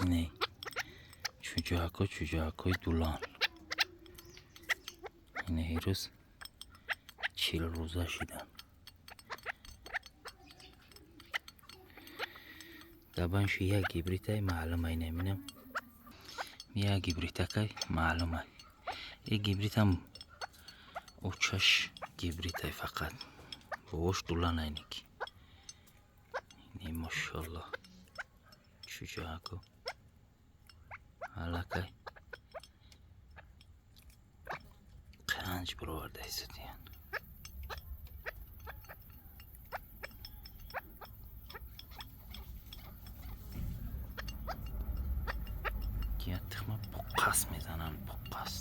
Не чӯҷаҳако, чӯҷаҳакҳои дулан. Ина ирӯз 40 рӯза шиданд. Дар байншо як гибритай маълума, ина минам як гибритакай маълума. И гибритам очаш гибритай, фақат бобош дулан айники. Ини, мошалло, чӯҷаҳако аллакай қанҷ бароварда истодиянд. Як тухма буққас мезананд, буққас.